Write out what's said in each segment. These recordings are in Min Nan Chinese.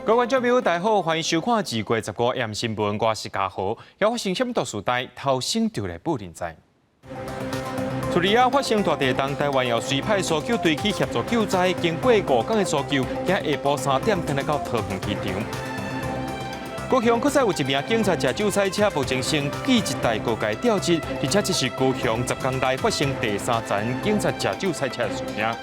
各位觀眾朋友，大家好，歡迎收看2月15 AM 新聞，我是嘉豪。猶發生啥物大事代，頭先就來報您知。敘利亞發生大地動，台灣又隨派搜救隊去協助救災，經過5工的搜救，今下晡3點轉來到桃園機場。高雄閣再有一名警察駕救災車，目前升記一代高階調職，而且這是高雄10工內發生第三層警察駕救賽車的事件。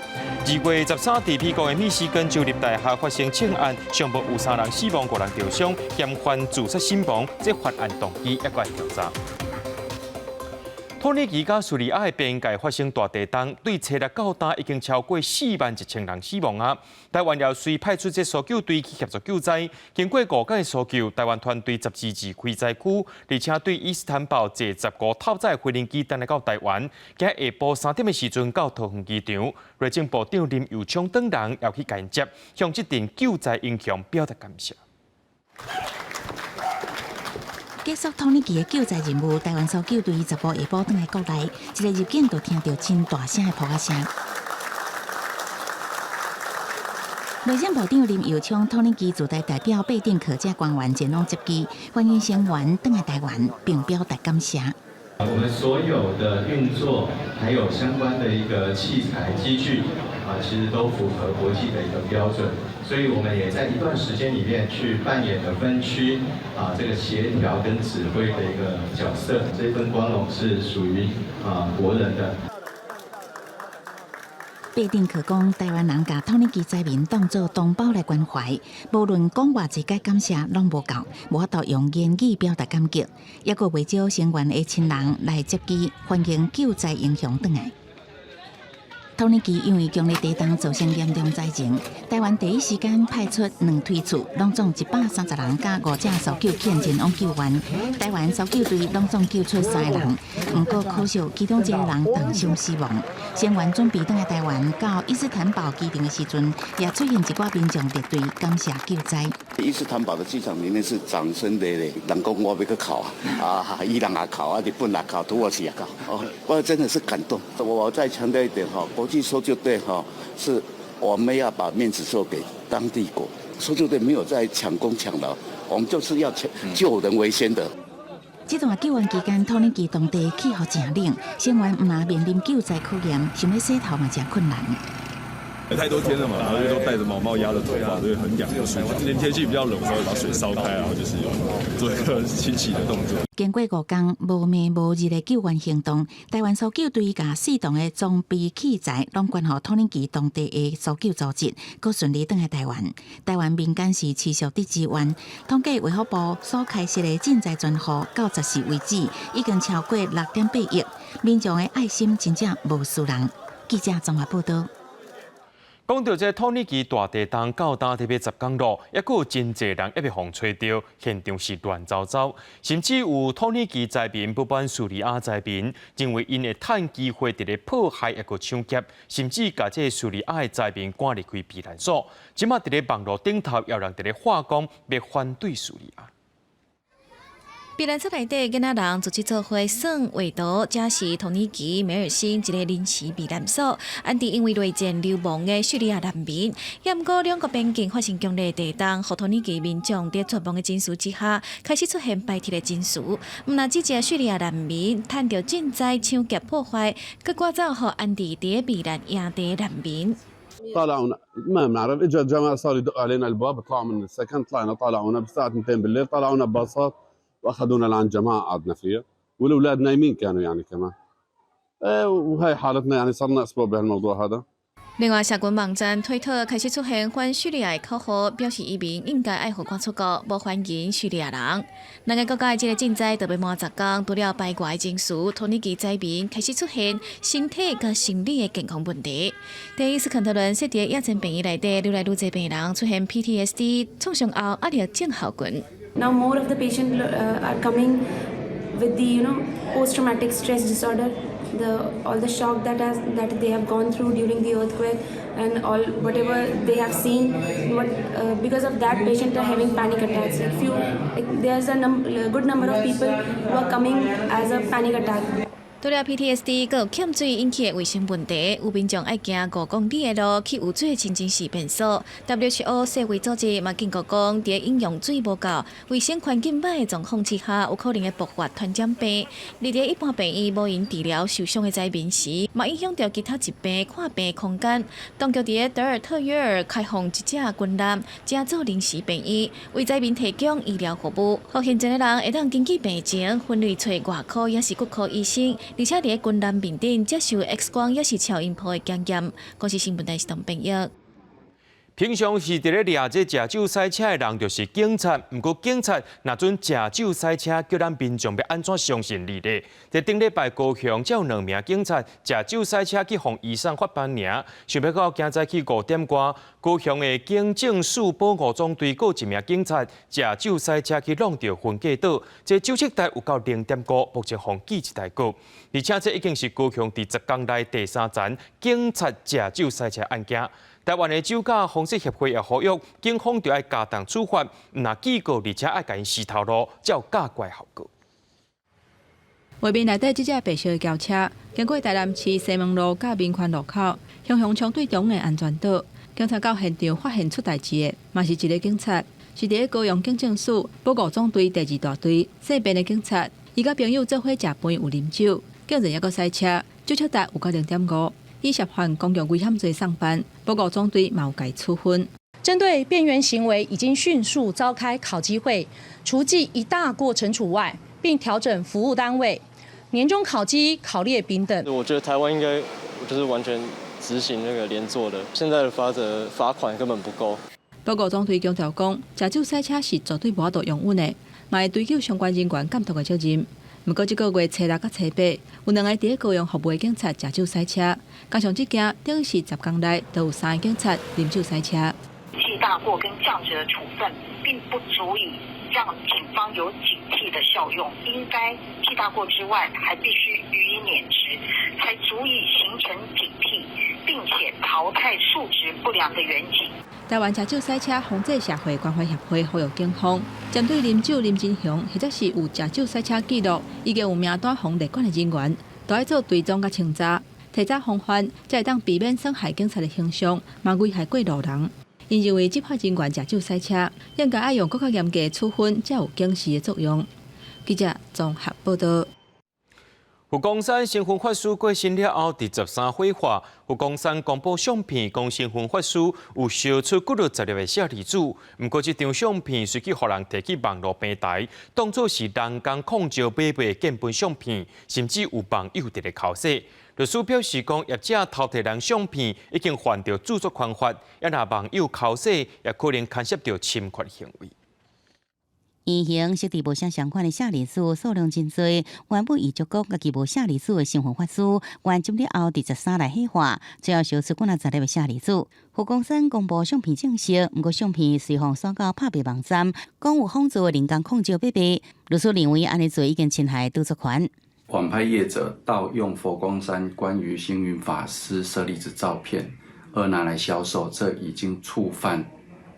2月13，佇美國的密西根州立大學發生槍案，上報有三人死亡，五人受傷，嫌犯自殺身亡，這犯案動機猶閣調查。土耳其佮敘利亞的邊界發生大地動，對初六到今已經超過4萬1千人死亡啊！台灣也隨派出這搜救隊去協助救災，經過5工的搜救，台灣團隊12日開災區，而且對伊斯坦堡坐15透早的飛行機轉來到台灣，今下晡3點的時陣到桃園機場，內政部長林右昌等人也去迎接，向這陣救災英雄表達感謝。結束土耳其的救災任務，台灣搜救隊15下晡轉來國內，一个入境就聽著真大聲的噗仔聲。內政部長林右昌、土耳其駐台代表貝丁克這官員前往接機，歡迎成員轉來台灣，並表達感謝。我們所有的運作，還有相關的一個器材機具，啊，其實都符合國際的一個標準，所以我們也在一段時間裡面去扮演了分區啊這個協調跟指揮的一個角色，這份光榮是屬於啊國人的。貝丁克講，台灣人共土耳其災民當做同胞來關懷，無論講偌濟擺感謝，攏無夠，無法度用言語表達感激。猶閣袂少成員的親人來接機，歡迎救災英雄轉來。土耳其因為強烈地動造成嚴重災情，台灣第一時間派出兩梯次，攏總130人佮五架搜救犬前往救援。台灣搜救隊攏總救出三个人，毋過可惜其中一個人重傷死亡。成員準備轉來台灣到伊斯坦堡機場的時陣，也出現一寡民眾列隊感謝救災。伊斯坦堡的機場裡面是掌聲累累，人講我欲閣哭啊，啊，伊朗也哭啊，日本也哭，土耳其也哭，哦，我真的是感動。我再強調一點哈，國際搜救隊哈，是我們要把面子做給當地國，搜救隊沒有在搶功搶勞，我們就是要救人為先的。這段救援期間，土耳其當地氣候誠冷，成員毋但面臨救災考驗，想欲洗頭嘛誠困難。太多天了嘛，然後就都戴着毛帽壓着頭髮，所以很癢不舒服。今天天氣比較冷，稍微把水燒開，然後就是有做一個清洗的動作。經過5工無暝無日的救援行動，台灣搜救隊共四棟的裝備器材攏捐予土耳其當地的搜救組織，閣順利轉來台灣。台灣民間是持續佇支援，統計衛福部所開設的賑災專戶，到14為止已經超過6.8億。民眾的愛心真正無輸人。記者綜合報道。講到這土耳其大地動到今特別10工咯，猶閣有真濟人猶未予揣著，現場是亂糟糟，甚至有土耳其災民不滿敘利亞災民，認為𪜶會趁機會佇咧迫害猶閣搶劫，甚至共這敘利亞的災民趕離開避難所。這馬佇咧網路頂頭，有人佇咧喊講欲反對敘利亞。避難所內底囡仔人組織做伙耍畫圖，這是土耳其梅爾辛一个臨時避難所，安置因為內戰流亡的敘利亞難民。也毋過兩國邊境發生強烈地動，予土耳其民眾佇絕望的情緒之下，開始出現排斥的情緒。毋但只只敘利亞難民趁著賑災搶劫破壞，閣趕走予安置佇避難營地的難民。 طالعونا ما بنعرف اجى الجماعه صار يدقوا علينا الباب طلعوا من السكن طلعنا طالعونا بالساعه 2 بالليل طالعونا بباصات واخذونا لعند جماعه قعدنا فيها والاولاد نايمين كانوا يعني كمان إيه وهي حالتنا يعني صرنا اسبوع بهالموضوع هذا. 另外，社群網站推特開始出現反敘利亞的口號，表示移民應該愛予趕出國，無歡迎敘利亞人。兩个國家的這个賑災都欲滿10工，除了排外情緒，土耳其災民開始出現身體佮心理的健康問題。佇伊斯肯德倫設佇野戰病院內底，愈來愈濟病人出現 PTSD 創傷後壓力症候群。 Now more of the patient are coming with the post traumatic stress disorder, the all the shock that they have gone through during the earthquake and all whatever they have seen. What because of that patient are having panic attacks. Like few, like there's a good number of people who are coming as a panic attack. 除了 PTSD，閣有欠水引起的衛生問題，有民眾愛行5公里的路去有水的清真寺便所。WHO 世衛組織嘛警告講，佇飲用水無夠、衛生環境䆀的狀況之下，有可能會爆發傳染病。而佇一般病院無閒治療受傷的災民時，嘛影響著其他疾病看病空間。當局佇咧德爾特約爾開放一隻軍艦，成做臨時病院，為災民提供醫療服務，予現場的人會當根據病情分類揣外科抑是骨科醫生。而且佇咧軍艦面頂接受 X 光抑是超音波的檢驗。公視新聞台是董編譯。平常時佇咧掠這食酒駛車的人就是警察，毋過警察若準食酒駛車，叫咱民眾欲按怎相信你咧？佇頂禮拜高雄，才有兩名警察食酒駛車去予移送法辦爾，想欲到今早起5點外，高雄的警政署保五總隊閣有一名警察食酒駛車去挵著昏過倒，這酒測值有夠0.5，目前予記一大過。而且這已經是高雄佇10工內第三宗警察食酒駛車案件。台灣的酒駕防制協會也呼籲，警方著愛加重處罰，毋但記過，而且愛共𪜶死頭路，才有教乖效果。畫面內底這隻白色的轎車，經過台南市西門路佮民權路口，雄雄衝對中的安全島，警察到現場發現出代誌的，嘛是一个警察，是佇咧高雄警政署保五總隊第二大隊姓卞的警察，伊佮朋友做伙食飯有啉酒，竟然猶閣駛車，酒測值有夠0.5。伊涉犯公共危險罪送辦，保五總隊嘛有共處分。針對辨員行為，已經迅速召開考績會，除記一大過懲處外，並調整服務單位、年終考績、考列兵等。我覺得台灣應該就是完全執行那個連坐的，現在的罰則罰款根本不夠。保五總隊強調講，食酒駛車是絕對無法度容忍的，嘛會追究相關人員監督的責任。毋過，這个月初六佮初八，有兩個佇咧高雄服務的警察食酒駛車，加上這件，等於是10工內都有三個警察啉酒駛車。記大過跟降職的處分，並不足以讓警方有警惕的效用，應該記大過之外，還必須予以免職，才足以形成警惕，並且淘汰素質不良的員警。台灣食酒駛車防制社會關懷協會呼籲警方，針對啉酒林真雄，或者是有食酒駛車記錄，以及有名單予列管的人員，都愛做追蹤佮清查，提早防範，才會當避免損害警察的形象，嘛危害過路人。𪜶認為執法人員食酒駛車，應該愛用閣較嚴格的處分，才有警示的作用。記者綜合報道。佛光山星雲法師過身了後，佇13火化。佛光山公布相片，講星雲法師有燒出幾落十粒的舍利子。毋過，這張相片隨去予人提去網路平台，當作是人工礦石買賣的見本相片，甚至有網友佇咧剾洗。律師表示講，業者偷提人相片已經犯著著作權法，抑若網友剾洗，也可能牽涉著侵權行為。圓形設置無啥相款的舍利子數量真濟，原本預祝講家己無舍利子的星雲法師，圓寂了後佇13來火化，最後燒出幾若十粒的舍利子。佛光山公布相片證實，毋過相片隨予刷到拍賣網站，講有仿造的人工礦石買賣，律師認為按呢做已經侵害著作權。網拍業者盜用佛光山關於星雲法師舍利子照片而拿來銷售，這已經觸犯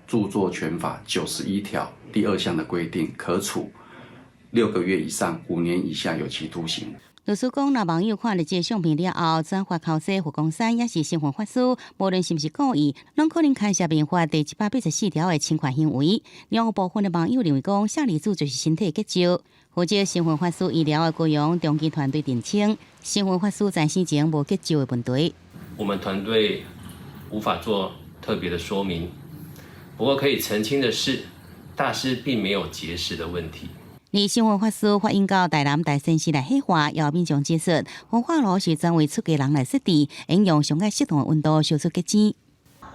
著作權法91條第二項的規定，可處6個月以上5年以下有期徒刑。律師講，若網友看著這个相片了後，轉發剾洗佛光山抑是星雲法師，無論是毋是故意，攏可能牽涉民法第184條的侵權行為。另有部分的網友認為講，舍利子就是身體結石。負責星雲法師醫療的高雄中基團隊澄清，星雲法師在生前無結石的問題。我們團隊無法做特別的說明，不過可以澄清的是，大師並沒有結石的問題。而星雲法師法引到台南大仙寺來火化，有民眾指出，焚化爐是專為出家人來設置，應用上蓋適當的溫度燒出結晶。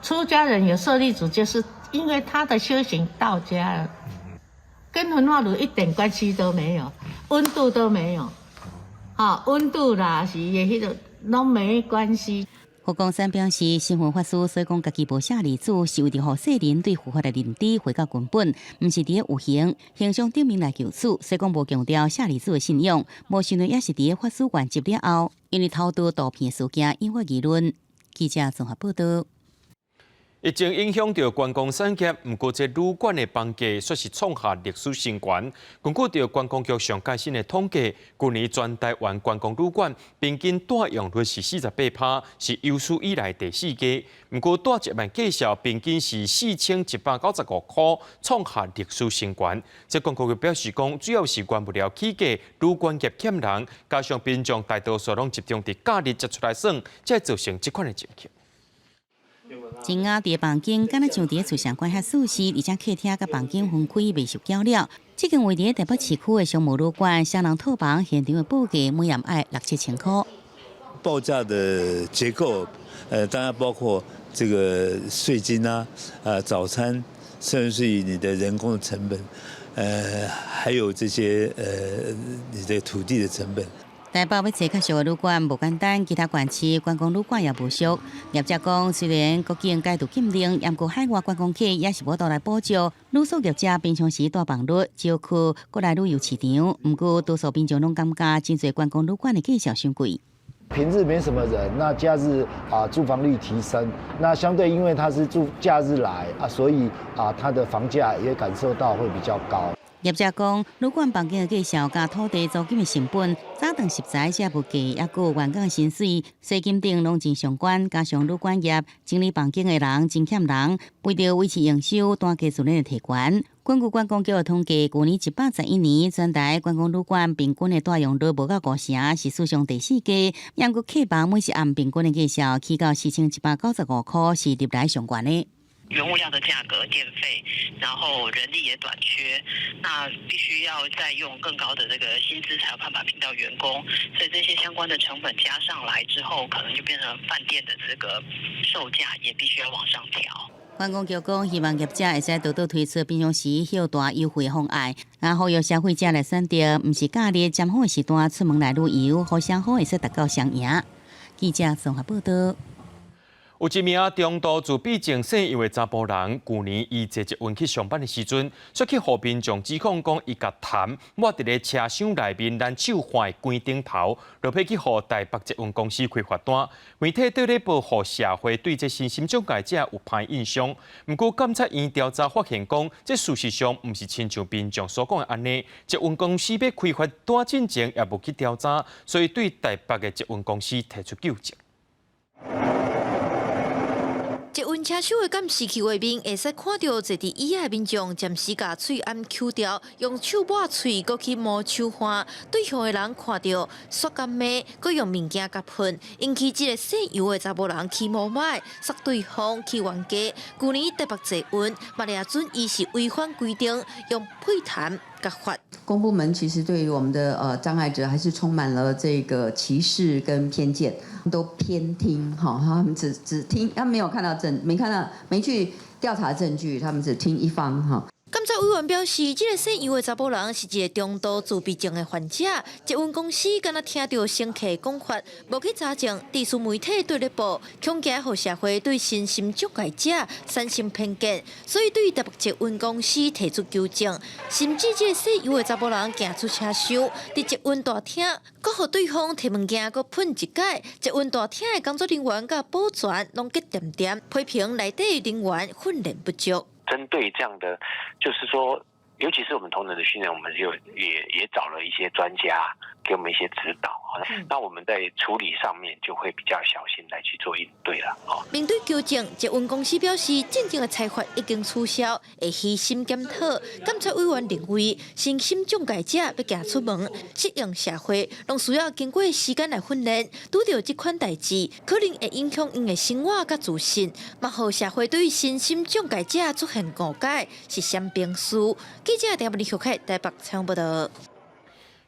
出家人有舍利子，就是因為他的修行到家了，跟焚化爐一點關係都沒有，溫度都沒有，啊，溫度啦是也彼個攏沒關係。佛光山表示，星雲法師所講家己無舍利子，是為著予世人對佛法的認知回到根本，毋是佇咧有形形象頂面來求取，所以講無強調舍利子的信仰，無想著也是佇咧法師圓寂了後，因為偷盜圖片事件引發議論。記者綜合報道。疫情影響著觀光產業，毋過這旅館的房價煞是創下歷史新高。根據著觀光局上最新的統計，舊年全台灣觀光旅館平均住用率是48%，是有史以來第四高。毋過住一晚價數平均是4195塊，創下歷史新高。這觀光局表示講，主要是原物料起價、旅館業欠人，加上民眾大多數攏集中佇假日才出來耍，才會造成這款的情形。前仔佇房間，敢若像佇厝上關遐舒適，而且客廳佮房間分開，袂受攪擾。這間位佇台北市區的商務旅館，雙人套房現場的報價每晚愛六七千箍。報價的結構，當然包括這個稅金啊，早餐，甚至是你的人工的成本，還有這些你的土地的成本。台北欲揣較俗的旅館無簡單，其他縣市觀光旅館也無俗。業者講，雖然國境解除禁令，毋過海外觀光客也是無法度來補救。旅宿業者平常時住房率少去國內旅遊市場，毋過多數民眾攏感覺真濟觀光旅館的價數傷貴。平日沒什麼人，那假日啊住房率提升，那相對因為他是住假日來啊，所以啊他的房價也感受到會比較高。業者講，旅館房間的價數佮土地租金的成本、早頓食材這物價，抑閣員工薪水、稅金等攏真相關。加上旅館業整理房間的人真欠人，為著維持營收，單價自然會提懸。根據觀光局的統計，舊年111年全台觀光旅館平均的住用率無到五成，是史上第四低。毋過客房每一暗平均的價數起到4195塊，是歷來上懸的。原物料的價格、電費，然後人力也短缺，那必須要再用更高的這個薪資才有辦法聘到員工，所以這些相關的成本加上來之後，可能就變成飯店的這個售價也必須要往上調。觀光局講，希望業者會使多多推出平常時歇蹛優惠方案，然後由消費者來選擇，毋是假日尖峰的時段出門來旅遊，予雙方會使達到雙贏。記者綜合報道。有一名中度自閉症姓楊的查埔人，舊年伊坐捷運去上班的時陣，煞去予民眾指控講伊共痰抹佇咧車廂內面攔手環的杆頂頭，落尾去予台北捷運公司開罰單。媒體對咧報予社會對這身心障礙者有歹印象。毋過檢察院調查發現講，這事實上毋是親像民眾所講的按呢。捷運公司欲開罰單進前也無去調查，所以對台北的捷運公司提出糾正。捷運車廂的監視器畫面，會使看著坐佇椅仔的民眾，暫時共喙罨抾掉，用手抹喙，閣去摸手環。對向的人看著，煞共罵，閣用物件共噴，引起這个姓楊的查某人起毛歹，殺對方去冤家。舊年台北捷運嘛掠準伊是違反規定，用屁痰共罰。公部門其實對於我們的障礙者，還是充滿了這個歧視跟偏見，都偏聽哈，他們只聽，他沒有看到證，沒看到，沒去調查證據，他們只聽一方哈。檢察委員表示，這个姓楊的查某人是一个中度自閉症的患者。捷運公司敢若聽著乘客講法，無去查證，致使媒體對咧報，恐驚予社會對身心障礙者產生偏見，所以對台北捷運公司提出糾正。甚至這个姓楊的查某人行出車廂，佇捷運大廳，閣予對方提物件，閣噴一擺。捷運大廳的工作人員佮保全攏激恬恬，批評內底人員訓練不足。針對這樣的，就是說，尤其是我們同仁的訓練，我們就也找了一些專家給我們一些指導。那我們在處理上面就會比較小心來去做應對了。面對糾正，捷運公司表示，進前的裁罰已經取消，會虛心檢討。監察委員認為，身心障礙者欲行出門，適應社會，攏需要經過時間來訓練。拄著這款代誌，可能會影響𪜶的生活佮自信，嘛予社會對身心障礙者出現誤解，是雙邊輸。記者陳文玉台北採訪報道。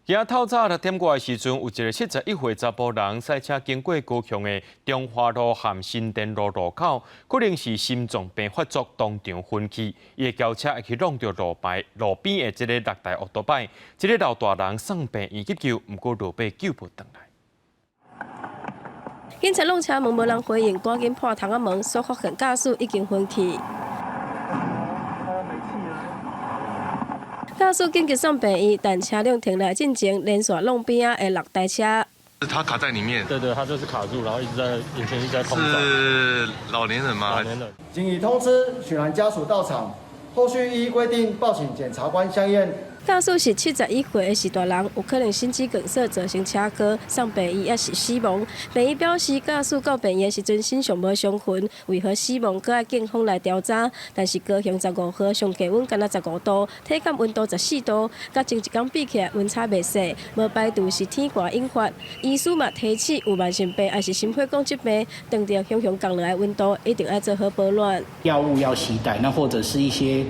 今仔透早6點外的時陣，有一个71歲查埔人駛車經過高雄的中華路和新店路路口，可能是心臟病發作，當場昏去。伊的轎車會去挵著路牌路邊的這个六台烏托擺，這个老大人送病院急救，毋過落尾救無轉來。警察挵車門無人回應，趕緊破窗仔門，煞發現駕駛已經昏去。駕駛緊急送病院，但車輛停來進前，連續挵邊仔的六台車。他卡在裡面。對對，他就是卡住，然後一直在引擎一直在空轉。是老年人嗎？老年人。經已通知許蘭家屬到場，後續依規定報請檢察官相驗。駕駛是71歲的徐大人，有可能心肌梗塞造成車禍，送病院抑是死亡。病醫表示，駕駛到病院時陣身上無傷痕，為何死亡？閣愛警方來調查。但是高雄15號上低溫干焦15度，體感溫度14度，佮前一工比起來溫差袂細，無排除是天寒引發。醫師嘛提醒，有慢性病抑是心血管疾病，當著雄雄降落來溫度，一定愛做好保暖。藥物要攜帶，那或者是一些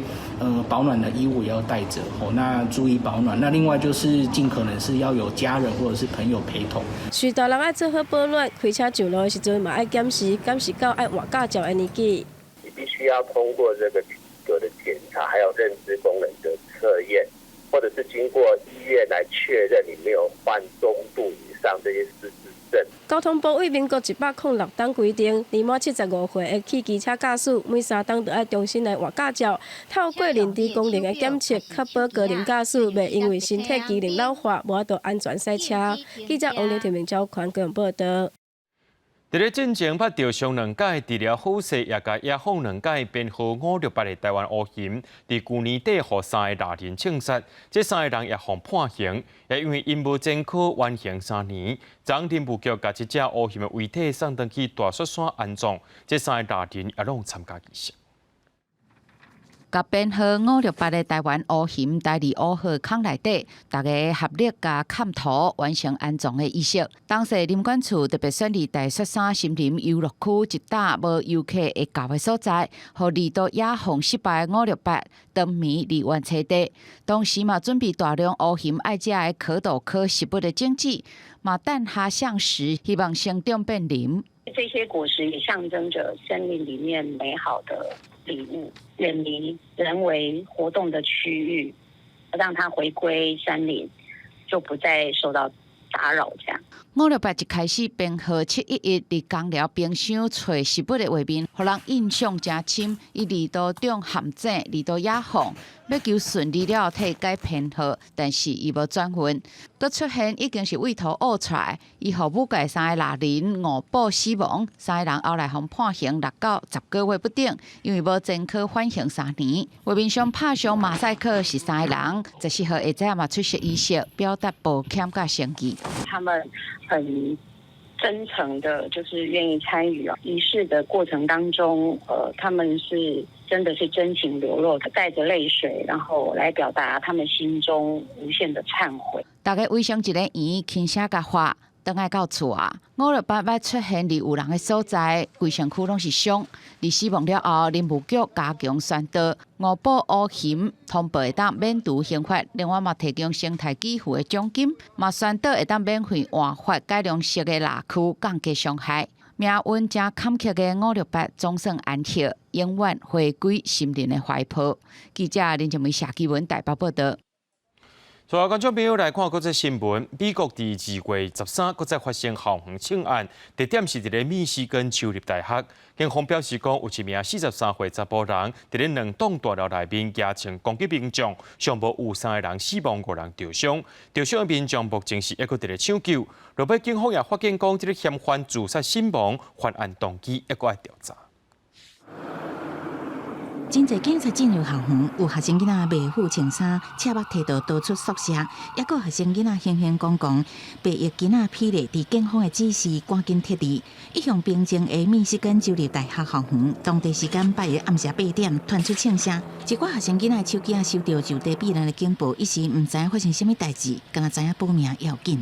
保暖的衣物也要帶著。哦，那注意保暖。那另外就是盡可能是要有家人或者是朋友陪同。徐大人愛做好保暖，開車上路的時陣嘛愛檢視，檢視到愛換駕照的年紀。你必須要通過這個體格的檢查，還有認知功能的測驗，或者是經過醫院來確認你沒有患中度以上這些失智症。交通部對民國106冬規定，年滿75歲的汽機車駕駛，每3冬就愛重新來換駕照。透過認知功能的檢測，確保高齡駕駛袂因為身體機能老化，無法度安全駛車。記者王劉庭明、趙寬高雄報道。佇咧進前拍著傷兩擺，治療好勢，也共野放兩擺編號568的臺灣烏熊，佇舊年底予三个獵人槍殺，這三个人也予判刑，也因為𪜶無前科，緩刑3年。昨林務局共這隻烏熊的遺體送轉去大雪山安葬，這三个獵人也攏參加儀式。共編號568的臺灣烏熊待佇5號孔內底，大家合力共崁土完成安葬的儀式。當時林管處特別選佇大雪山森林遊樂區一搭無遊客會到的所在，予二度野放失敗568冬眠佇原棲地。同時嘛準備大量烏熊愛食的殼豆科食物的種子，嘛等下橡實，希望生長變林。這些果實也象徵着森林裡面美好的禮物，遠離人為活動的區域，讓它回歸山林，就不再受到打擾。這樣。568一開始編號711佇工寮冰箱揣食物的畫面，予人印象誠深。伊二度中陷阱，二度野放，欲求順利了替改編號，但是伊無轉運，閣出現已經是衊塗挖出來。伊予武界三个獵人誤捕死亡，三个人後來予判刑6到10個月不等，因為無前科緩刑3年。畫面上拍上馬賽克是三個人，14號下晝嘛出席儀式，表達抱歉佮誠意。他們很真誠的，就是願意參與儀式的過程當中，他們是真的是真情流露，帶着淚水，然後來表達他們心中無限的懺悔。大家圍成一個圓，輕聲共喊，轉來到厝啊！568捌出現佇有人的所在，規身軀攏是傷。佇死亡了後，林務局加強宣導，誤捕烏熊通報會當免除刑罰，另外嘛提供生態給付的獎金，嘛宣導會當免費換髮改良式的獵區，降低傷害。命運誠坎坷的568總算安息，永遠回歸森林的懷抱。記者林靜梅、謝基文台北報道。所以觀眾朋友來看國際新聞，美國佇2月13，閣再發生校園槍案，地點是佇咧密西根州立大學。警方表示講，有一名43歲查埔人，佇咧兩棟大樓內面舉槍攻擊民眾，上無有三个人死亡，五人著傷。著傷的民眾目前是猶閣佇咧搶救。落尾警方也發現講，這个嫌犯自殺身亡，犯案動機猶閣愛調查。真濟警察進入校園，有學生囡仔袂赴穿衫，赤目提刀逃出宿舍，猶閣學生囡仔興興講講，白衣囡仔披咧，佇警方的指示趕緊撤離。一向平靜的密西根州立大學校園，當地時間8日暗時8點傳出槍聲，一寡學生囡仔手機仔收著就地避難的警報，一時毋知影發生啥物代誌，敢若知影保命要緊。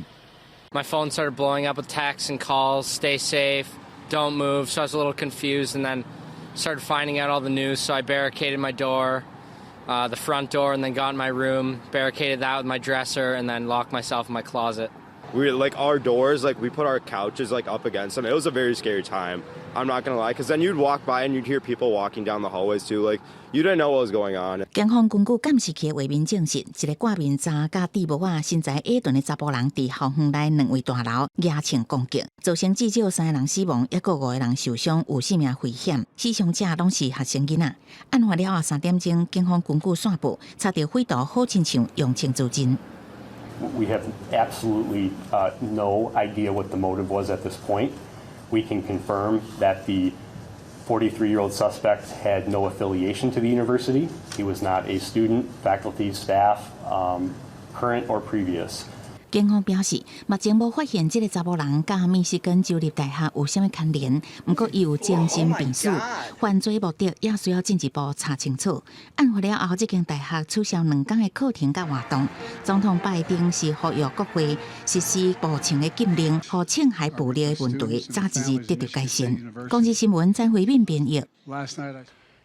My phone started blowing up with texts and calls. Stay safe, don't move. So I was a little confused, and then started finding out all the news. So I barricaded my door, the front door, and then got in my room, barricaded that with my dresser, and then locked myself in my closet. We like our doors, like we put our couches like up against them. It was a very scary time. I'm not gonna lie, because then you'd walk by and you'd hear people walking down the hallways too. Like you didn't know what was going on. 警方根據監視器的畫面證實，一个掛面罩佮戴帽仔、身材矮鈍的查埔人，佇校園內兩位大樓舉槍攻擊，造成至少三个人死亡，猶閣五个人受傷，有性命危險。死傷者攏是學生囡仔。案發了後3點鐘，警方根據線報查著匪徒好親像用槍自盡。We have absolutely no idea what the motive was at this point. We can confirm that the 43-year-old suspect had no affiliation to the university. He was not a student, faculty, staff, current or previous. 警方表示，目前無發現這个查某人佮密西根州立大學有啥物牽連，毋過伊有精神病史，犯罪目的也需要進一步查清楚。案發了後，這間大學取消2工的課程佮活動。總統拜登是呼籲國會實施步槍的禁令，予槍械暴力的問題早一日得到改善。公視新聞詹慧敏編譯。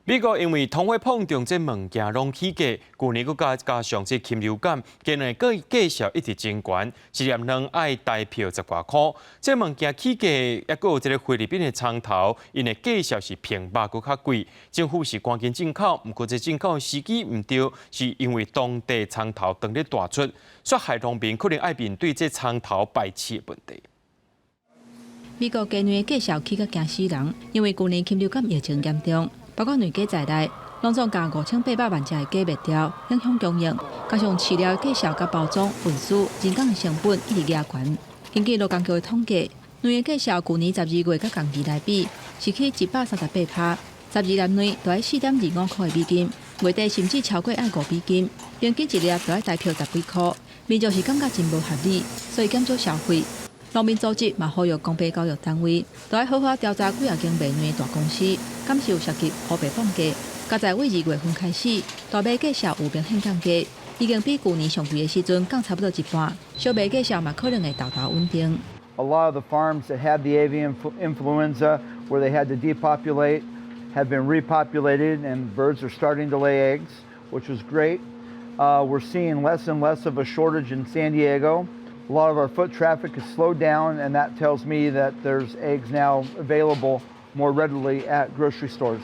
美國因為通貨膨脹，這物件攏起價，舊年閣加上這禽流感，雞卵價數一直真懸，一粒卵愛台票十外箍。這物件起價，抑閣有這个菲律賓的蔥頭，𪜶的價數是比肉閣較貴。政府是趕緊進口，毋過這進口的時機毋對，是因為當地蔥頭當咧大出，煞害農民可能愛面對這蔥頭敗市的問題。美國雞卵的價數起甲驚死人，因為舊年禽流感疫情嚴重。包括卵雞在內，攏總共5800萬隻的雞滅掉，影響供應。加上飼料價數佮包裝、運輸、人工的成本一直加懸。根據勞工局的統計，卵的價數舊年12月佮同期來比，是起138%，12粒卵著愛4.25箍的美金，月底甚至超過愛5美金，平均一粒著愛台票十幾箍。民眾是感覺真無合理，所以減少消費。農民組織嘛呼籲公平交易單位，著愛好好調查幾若間賣卵的大公司，敢是有涉及烏白磅價。佮在對2月份開始，大麥價數有明顯降低，已經比舊年上貴的時陣降差不多一半。小麥價數嘛可能會沓沓穩定。 A lot of the farms that had the avian influenza, where they had to depopulate, have been repopulated, and birds are starting to lay eggs, which is great. We're seeing less and less of a shortage in San Diego. A lot of our foot traffic has slowed down, and that tells me that there's eggs now available more readily at grocery stores.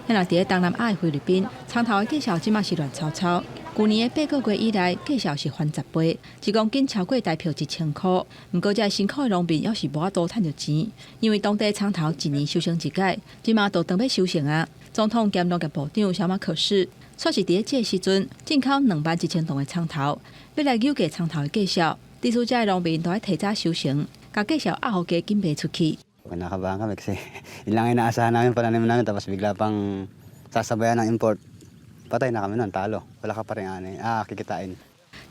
若佇咧東南亞的菲律賓，蔥頭的價數這馬是亂糟糟。舊年的8個月以來，價數是翻10倍，1公斤超過台票1000箍。毋過，這辛苦的農民猶是無法度趁著錢，因為當地蔥頭一年收成一擺，這馬都當欲收成啊。總統兼農業部長小馬可仕，煞是佇咧這个時陣進口21,000噸的蔥頭，欲來扭計蔥頭的價數。致使這的農民都愛提早收成，共價數壓予低緊賣出去。 Kinakabahan kami kasi yun lang inaasahan namin pananim namin tapos bigla pang sasabayan ng import. Patay na kami nun, talo. Wala ka pa rin ani, kikitain.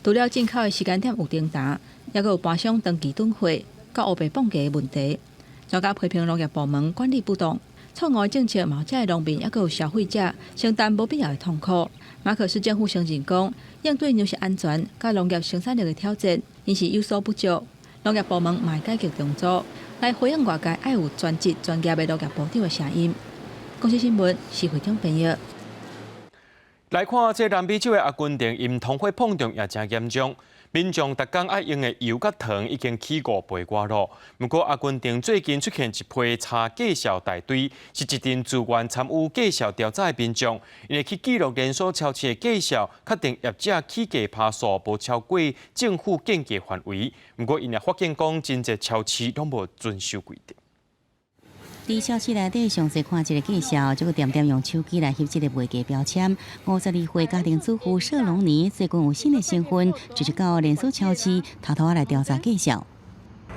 除了進口的時間點有停滯，抑閣有盤商長期囤貨、佮烏白磅價的問題。專家批評農業部門管理不當，錯誤的政策嘛，這的農民抑閣有消費者承擔無必要的痛苦。馬可仕政府承認講，應對糧食安全佮農業生產力的挑戰，𪜶是有所不足。農業部門嘛會改革重組，來回應外界愛有專職專業的農業部長的聲音。公視新聞，施會長編譯。來看這南美洲的阿根廷，𪜶通貨膨脹也誠嚴重，民眾逐工愛用的油佮糖已經起5倍外咯。毋過阿根廷最近出現一批查價數大隊，是一陣自願參與價數調查的民眾，𪜶會去記錄連鎖超市的價數，確定業者起價趴數無超過政府建價範圍。毋過𪜶也發現講，真濟超市攏無遵守規定。佇超市內底詳細看這个價數，這個恬恬用手機來翕這个賣價標籤。52歲家庭主婦舍龍尼最近有新的身份，就是到連鎖超市偷偷來調查價數。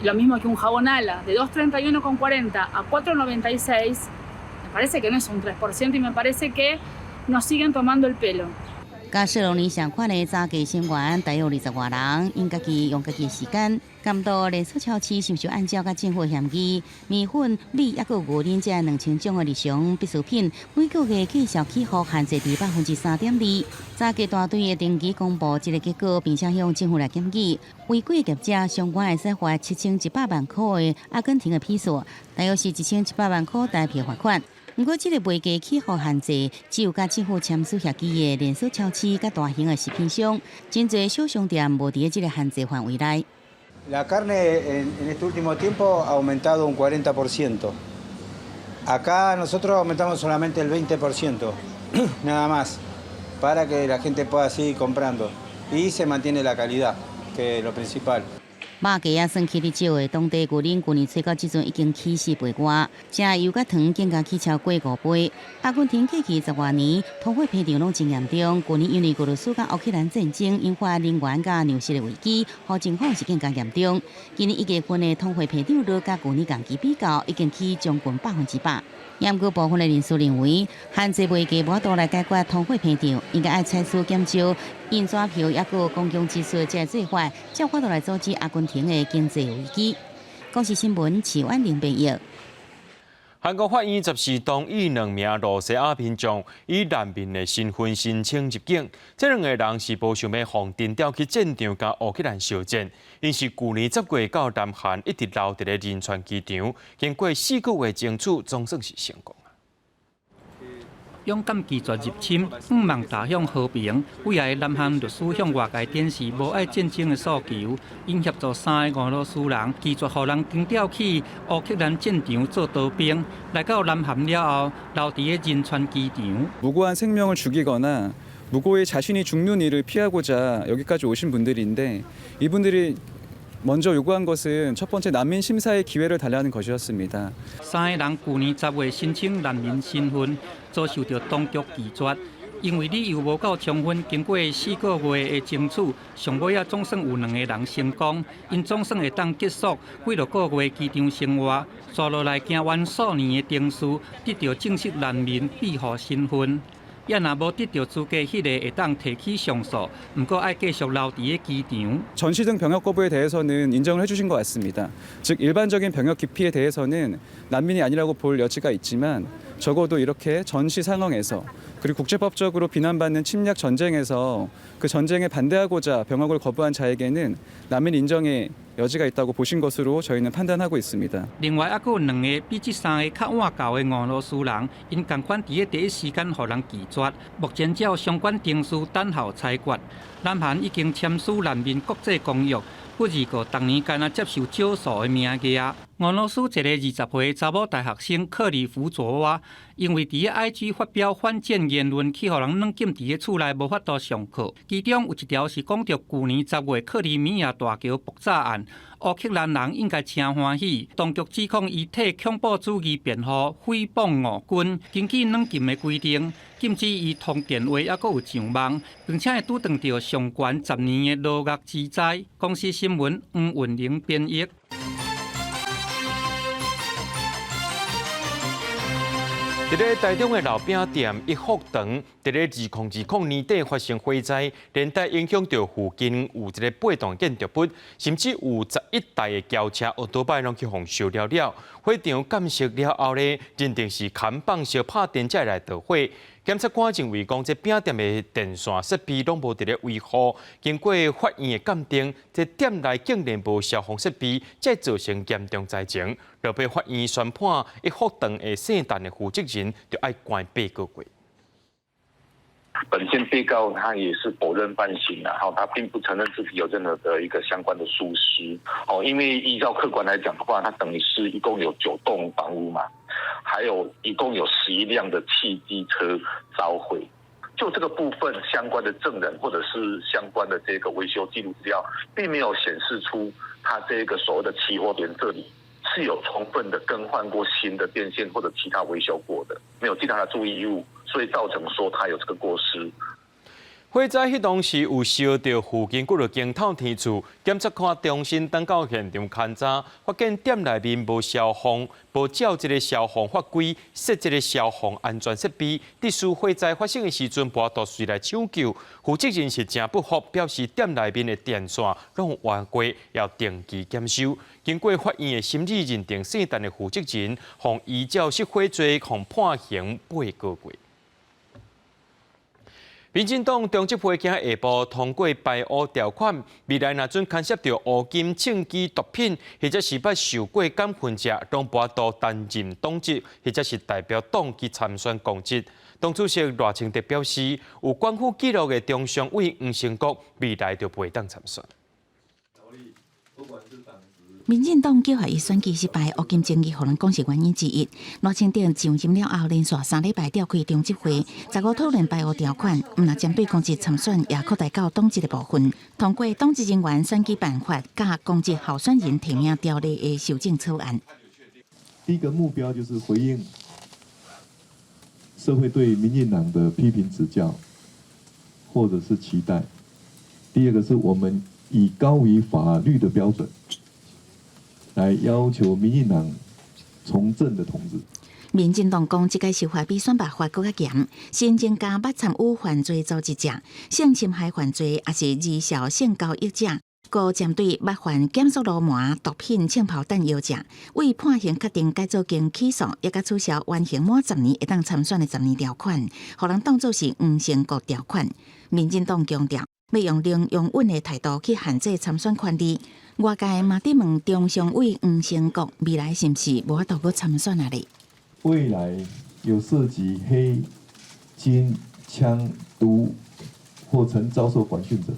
Lo mismo que un jabón Ala, de 231,40 a 4,96, me parece que no es un 3% y me parece que nos siguen tomando el pelo. 佮舍龍尼相款的查價成員大約20外人，𪜶家己用家己的時間監督連鎖超市是毋是按照佮政府協議，麵粉、米抑閣牛奶這2000種的日常必需品，每個月價數起伏限制佇3.2%。查價大隊會定期公布這个結果，並且向政府來檢舉。違規業者相關會使罰7100萬箍的阿根廷的披索，大約是1100萬箍台幣罰款。毋過，這个賣價起伏限制只有佮政府簽署協議的連鎖超市佮大型的食品商，真濟小商店無佇咧這个限制範圍內。 La carne en este último tiempo ha aumentado un 40%. Acá nosotros aumentamos solamente el 20%, nada más, para que la gente pueda seguir comprando. Y se mantiene la calidad, que es lo principal. 肉價仔算起得少的，當地牛奶舊年初到這陣已經起四倍外，食油佮糖更加起超過五倍。阿根廷過去十外年通貨膨脹攏真嚴重，舊年因為俄羅斯佮烏克蘭戰爭引發能源佮糧食的危機，予情況是更加嚴重。今年一月份的通貨膨脹率佮舊年同期比較，已經起將近100%。毋過部分的人士認為，限制賣價無法度來解決通貨膨脹，應該愛採取減少印紙票，抑閣公共支出這做法，才有法度來阻止阿根廷的經濟危機。公視新聞徐婉玲編譯。韓國法院十四同意兩名露西亞民眾以難民的身份申請入境。這兩個人是無想欲予徵調去戰場佮烏克蘭相戰，𪜶是舊年十月到南韓一直留佇咧仁川機場，經過四個月爭取，總算是成功。勇敢拒絕入侵，向望踏向和平。幾个南韓律師向外界展示無愛戰爭的訴求，𪜶協助三个俄羅斯人拒絕予人徵調去烏克蘭戰場做逃兵。來到南韓了後，留佇咧仁川機場。 무고한 생명을 죽이거나 무고히 자신이 죽는 일을 피하고자 여기까지 오신 분들인데 이분들이 먼저 요구한 것은 첫 번째 난민 심사의 기회를 달라는 것이었습니다. 三个人舊年十月申請難民身份，遭受著當局拒絕，因為理由無夠充分。經過四個月的爭取，上尾仔總算有兩個人成功，𪜶總算會當結束幾落個月機場生活，紲落來行完數年的程序，得著正式難民庇護身份。也若無得著資格，彼个會當提起上訴，毋過愛繼續留佇咧機場。 전시 등 병역 거부에 대해서는 인정을 해주신 것 같습니다. 즉 일반적인 병역 기피에 대해서는 난민이 아니라고 볼 여지가 있지만 적어도 이렇게 전시 상황에서 그리고 국제법적으로 비난받는 침략 전쟁에서 그 전쟁에 반대하고자 병역을 거부한 자에게는 난민 인정의 여지가 있다고 보신 것으로 저희는 판단하고 있습니다. 另外，猶閣有兩个比這三个較晚到的俄羅斯人，𪜶仝款佇咧第一時間予人拒絕。目前照相關程序等候裁決。南韓已經簽署難民國際公約，不預告逐年干焦接受少數的名額。俄羅斯一个二十歲查某大學生克里夫佐娃，因為佇咧 I G 發表反戰言論，去予人軟禁佇咧厝內，無法度上課。其中有一條是講著舊年十月克里米亞大橋爆炸案，烏克蘭人應該誠歡喜。當局指控伊替恐怖主義辯護，誹謗俄軍。根據軟禁的規定，禁止伊通電話，猶閣有上網，並且會拄著著上懸十年的牢獄之災。公視新聞黃雲玲編譯。佇咧台中的老餅店一福堂，佇咧二空二空年底發生火災，連帶影響著附近有一个八棟建築物，甚至有十一台的轎車、歐多擺攏去予燒了了。火場鑑識了後咧，認定是砍棒燒拍電才來導火。檢察官認為講，這餅店的電線設備攏無佇咧維護，經過法院的鑑定，這店內竟然無消防設備，才造成嚴重災情。落尾法院宣判，一福堂的姓陳的負責人就愛關八個月。本件被告他也是否認犯行，然後他並不承認自己有任何的一個相關的疏失。哦，因為依照客觀來講的話，他等於是一共有九棟房屋嘛，還有一共有十一輛的汽機車遭毀。就這個部分相關的證人或者是相關的這個維修記錄資料，並沒有顯示出他這個所謂的起火點這裡是有充分的更換過新的電線或者其他維修過的，沒有盡他的注意義務，所以造成說他有這個過失。火災彼當時有燒著附近幾落間透天厝，檢察官重新轉到現場勘查，發現店內面無消防，無照這个消防法規設這个消防安全設備，致使火災發生的時陣，無法度隨來搶救。負責人是誠不服，表示店內面的電線攏換過，要定期檢修。經過法院的審理，認定姓陳的負責人，予依照失火罪，予判刑八個月。民進黨中執會今下晡通過排烏條款，未來若準牽涉著烏金、政治毒品，或者是捌受過監禁者，攏無法度擔任黨職，或者是代表黨去參選公職。黨主席賴清德表示，有貪腐記錄的中常委黃成國，未來就袂當參選。民進黨叫予伊選舉失敗，烏金爭議，予人講是原因之一。賴清德上任了後，連續3禮拜召開中執會，15討論排污條款，毋但針對公職參選，也擴大到黨籍的部分，通過黨職人員選舉辦法佮公職候選人提名條例的修正草案。第一個目標就是回應社會對民進黨的批評指教，或者是期待。第二個是我們以高於法律的標準來要求民進黨從政的同志。民進黨講，這屆修法比選罷法閣較嚴，新增加捌參與犯罪組織者、性侵害犯罪，抑是兒少性交易者，閣針對捌犯檢肅鱸鰻、毒品、槍炮彈藥者，為判刑確定改做經起訴，抑閣取消緩刑滿十年會當參選的十年條款，予人當做是黃成國條款。民進黨強調，欲用零容忍的態度去限制參選權利。外界嘛佇問中常委黃成國未來是毋是無法度閣參選啊咧？未來有涉及黑金、槍、毒或曾遭受管訓者，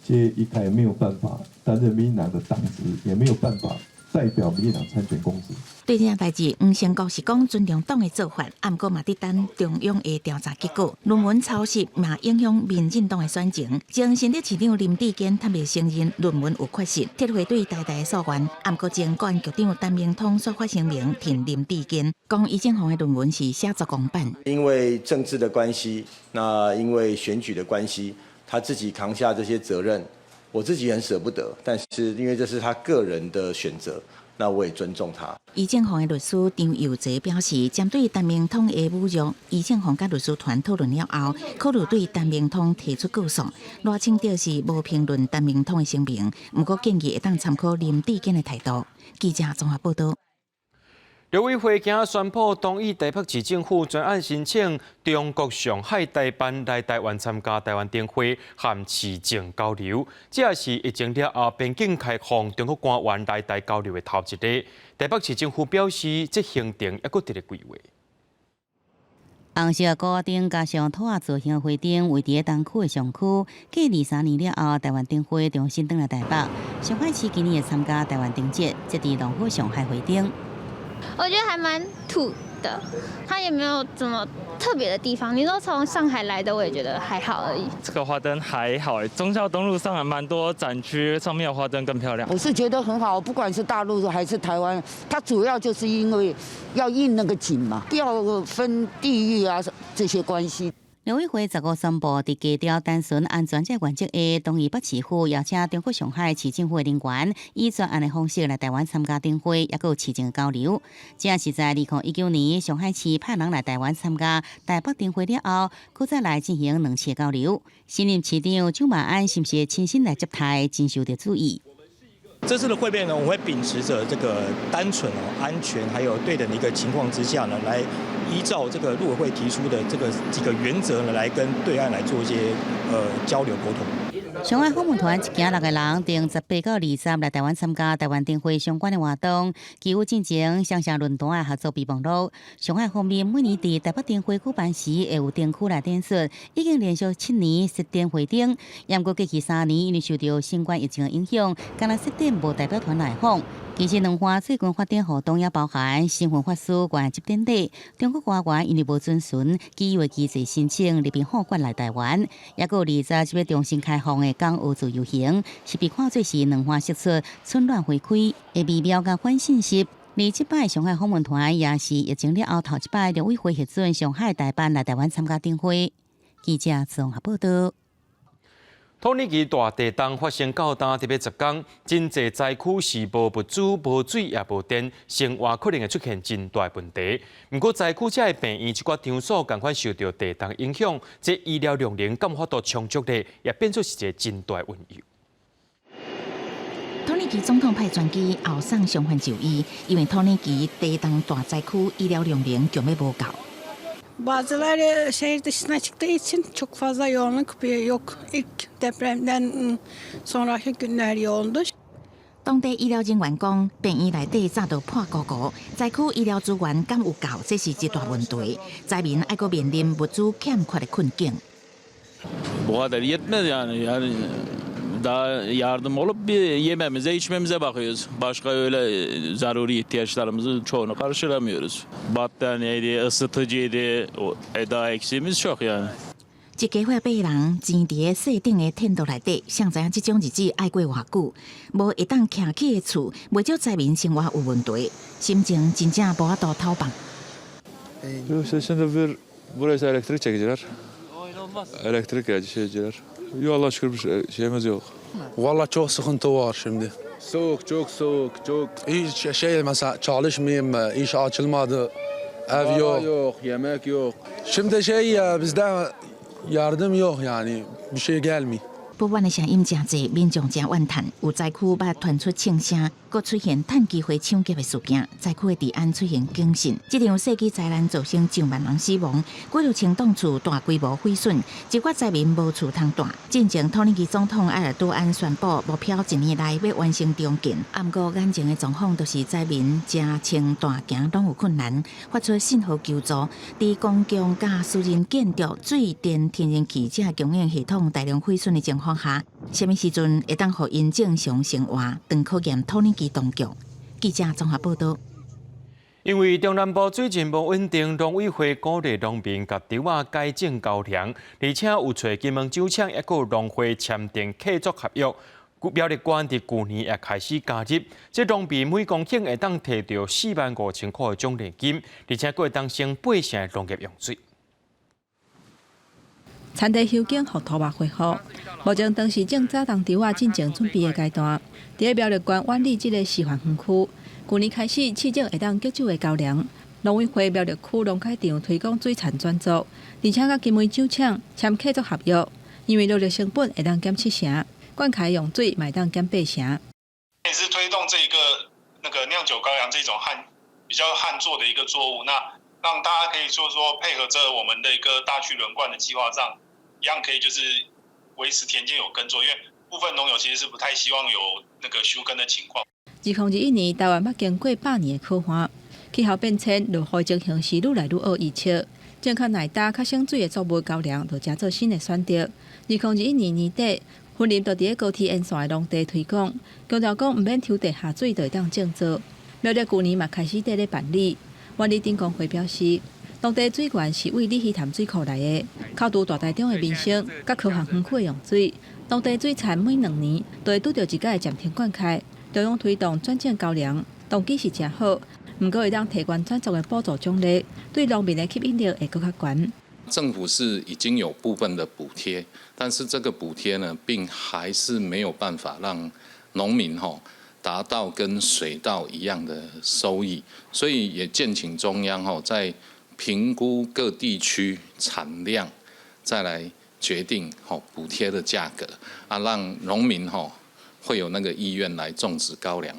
這一概沒有辦法擔任民進黨的黨職，也沒有辦法代表民進黨參選公職。對這件代誌，黃成國是講尊重黨的做法，毋過嘛佇等中央的調查結果。論文抄襲嘛影響民進黨的選情。前新竹市長林智堅坦白承認論文有缺失，撤回對台大的訴願。毋過前國安局長陳明通煞發聲明挺林智堅，講余正煌的論文是寫作公版。因為政治的關係，那因為選舉的關係，他自己扛下這些責任，我自己很捨不得，但是因為這是他個人的選擇。那我也尊重他。余正煌的律師張佑澤表示，針對陳明通的侮辱，余正煌佮律師團討論了後，考慮對陳明通提出告訴。賴清德是無評論陳明通的聲明，毋過建議會當參考林智堅的態度。記者綜合報道。陸委會今仔宣布，同意台北市政府專案申請中國上海代辦來台灣參加台灣燈會和市政交流，這也是疫情了後邊境開放中國官員來台交流的頭一例。台北市政府表示，這行程猶閣佇咧規劃。紅色高燈加上兔仔造型花燈，位佇東區的上區。過23年了後，台灣燈會重新轉來台北。上海市今年會參加台灣燈節，這佇龍虎上海花燈。我覺得還蠻土的，它也沒有怎麼特別的地方。你說從上海來的，我也覺得還好而已。這個花燈還好，忠孝東路上還蠻多展區，上面的花燈更漂亮。我是覺得很好，不管是大陸還是台灣，它主要就是因為要應那個景嘛，不要分地域啊這些關係。陸委會15宣布，佇基調單純安全這原則下，同意北市府邀請中國上海市政府的人員，以專案的方式來台灣參加燈會，抑閣有市政交流。這是在2019年上海市派人來台灣參加台北燈會了後，閣再來進行兩次交流。新任市長蔣萬安是毋是會親身來接待，真受著注意。這次的會面呢，我們會秉持著這個單純、安全還有對等的一個情況之下呢，來依照這個陸委會提出的這個幾個原則呢，來跟對岸來做一些交流溝通。上海訪問團一行六個人，從18到20來台灣參加台灣燈會相關的活動，其有進行雙向論壇的合作備忘錄。上海方面每年佇台北燈會舉辦時，會有燈區來展出，已經連續7年設展會燈。毋過過去3年因為受著新冠疫情的影響，干焦設展無代表團來訪。其實兩岸最近發展活動也包含身份法師懸執典禮，中國官員因為無遵循既有的機制申請入稟報館來台灣，抑閣有20日重新開放的港澳自由行，是被看做是兩岸釋出春暖花開的微妙佮反信息。而這擺上海訪問團也是疫情了後頭一擺陸委會核准上海代辦來台灣參加燈會。記者綜合報道。土耳其大地動發生到今特別10工，真濟災區是無物資、無水也無電，生活可能會出現真大問題。毋過災區這个病院這寡場所仝款受著地動影響，這醫療量能敢有法度充足咧，也變做是一个真大隱憂。土耳其總統派專機後送傷患就醫，因為土耳其地動大災區醫療量能強欲無夠。 Bazıları şehir dışına çıktığı için çok fazla yoğunluk yok. İlk depremden sonraki günler yoğundu. 當地醫療人員講，病院內底早就破糊糊，災區醫療資源敢有夠，這是一大問題。災民猶閣面臨物資欠缺的困境。 Bu kadar yetmez yani. Yani Daha yardım olup bir yememize içmemize bakıyoruz. Başka öyle zaruri ihtiyaçlarımızın çoğunu karşılamıyoruz. Battaniyeydi, ısıtıcıydı, daha eksiğimiz çok yani. 一家伙八人，錢佇个細頂的天道內底，誰知影這種日子愛過偌久？無會當徛起的厝，袂少災民生活有問題，心情真正無法度透放。 Şimdi bir buraya elektrik çekiciler. Elektrik şeyciler. Yok Allah şükür bir şeyimiz yok. Valla çok sıkıntı var şimdi. Soğuk, çok soğuk, çok. Hiç şey mesela çalışmayayım, iş açılmadı, ev yok. Yok, yemek yok. Şimdi şey bizde yardım yok yani, bir şey gelmiyor. 不滿的聲音誠濟，民眾誠怨嘆。有災區捌傳出槍聲，閣出現趁機會搶劫的事件，災區的治安出現警訊。這場世紀災難造成上萬人死亡，幾若千棟厝大規模毀損，一寡災民無厝通蹛。進前土耳其總統埃爾多安宣布目標一年內欲完成重建，毋過眼前的狀況就是災民食穿蹛行攏有困難，發出信號求助。佇公共佮私人建築、水電、天然氣這供應系統大量毀損的情況下，啥物時陣會當予𪜶正常生活？當考驗土耳其當局。記者綜合報導。因為中南部水情無穩定，農委會鼓勵農民共稻仔改種高粱，而且有揣金門酒廠抑閣有農會簽訂契作合約。苗栗縣佇舊年也開始加入，這農民每公頃會當提著45,000塊的獎勵金，而且閣會當省八成的農業用水。田地修耕，予土木恢復。目前當時正早冬稻仔進前準備的階段。佇苗栗縣苑裡這个示範園區，舊年開始試種會當結酒的高粱。農委會苗栗區農改場推廣水田轉作，而且佮金門酒廠簽契作合約，因為勞力成本會當減七成，灌溉用水嘛會當減八成。也是推動這個那個釀酒高粱這種旱比較旱作的一個作物，那讓大家可以說說配合着我們的一個大區輪灌的計劃上，一樣可以就是維持田間有耕作，因為部分農友其實是不太希望有那個休耕的情況。 2021年，台灣捌經過百年的苦旱，氣候變遷、落雨情形是愈來愈惡預測。種較耐乾、較省水的作物高粱，就成做新的選擇。2021年年底，雲林就佇高鐵沿線的農地推廣，強調講毋免抽地下水就會當種作。苗栗舊年嘛開始佇咧辦理。苑裡鎮公會表示，農地水源是對鯉魚潭水庫來的，扣除大台中的民生，佮科學園區的用水，農地水田每2年都會拄著一擺的暫停灌溉。中央推動轉種高粱，動機是誠好，毋過會當提懸轉作的補助獎勵，對農民的吸引力會閣較懸。政府是已經有部分的補貼，但是這個補貼呢，並還是沒有辦法讓農民吼達到跟水稻一樣的收益，所以也建請中央吼在評估各地區產量，再來決定吼補貼的價格，啊，讓農民吼會有那個意願來種植高粱。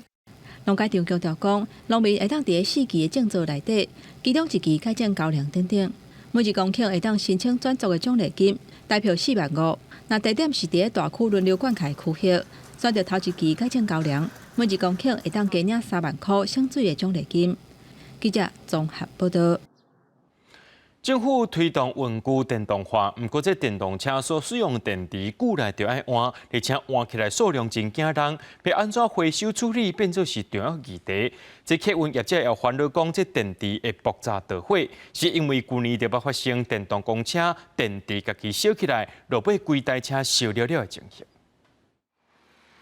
農改場強調講，農民會當佇四季的種作內底，其中一季改種高粱等等，每一公頃會當申請轉作的獎勵金，代表4萬5。若地點是佇咧大區輪流灌溉區域，選擇頭一季改種高粱，每一公頃會當加領3萬塊省水的獎勵金。記者綜合報導。政府推動運具電動化，毋過這電動車所使用電池久來就愛換，而且換起來數量真驚人，欲按怎回收處理變做是重要議題。這客運業者也煩惱講，這電池會爆炸著火，是因為舊年就捌發生電動公車電池家己燒起來，落尾規台車燒了了的情形。